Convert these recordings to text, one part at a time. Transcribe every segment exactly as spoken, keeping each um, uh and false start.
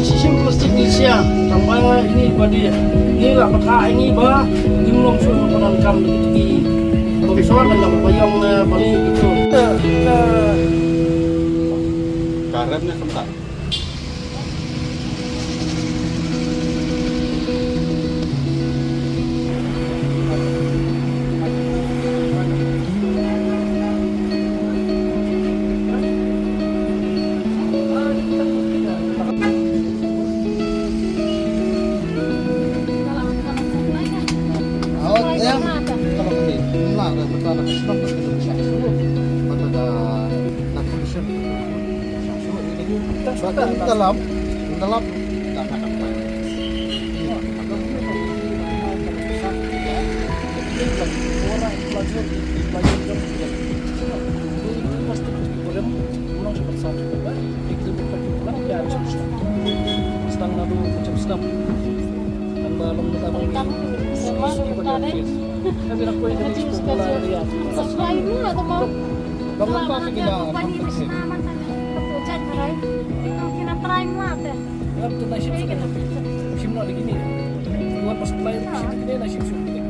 Shisha plastik ni sia, tang ba ini ba di, ni la baka ini ba, ni long shu pernah kam di, bang suara dengan bayang na balik itu. Karena sebentar. Dalam, dalam. Try mo, tama. Tama, tama. Tama, tama. Tama, tama. Lam tu na shim sa kan. Shim na lagi ni. Luar pas mulai shim ni na shim shim ni.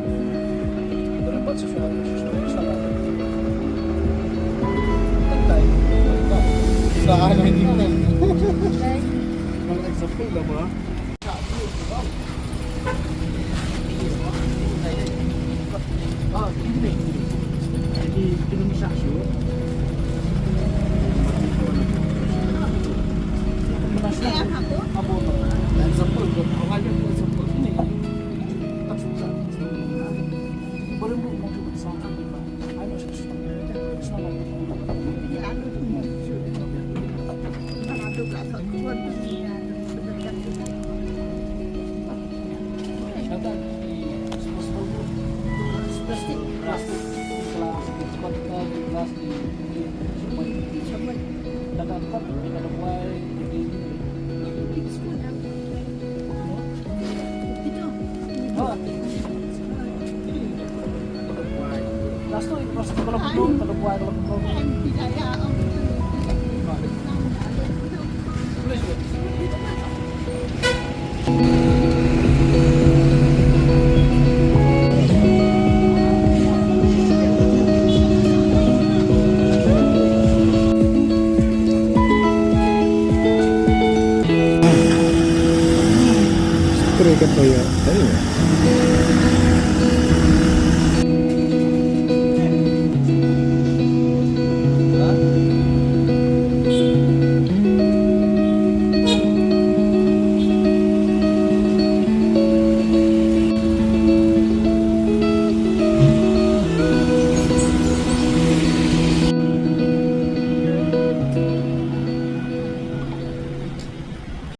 Berempat sesuatu, sesuatu salah. Tentai. Salah ini. Mal example lah, bah. Kare ka toya.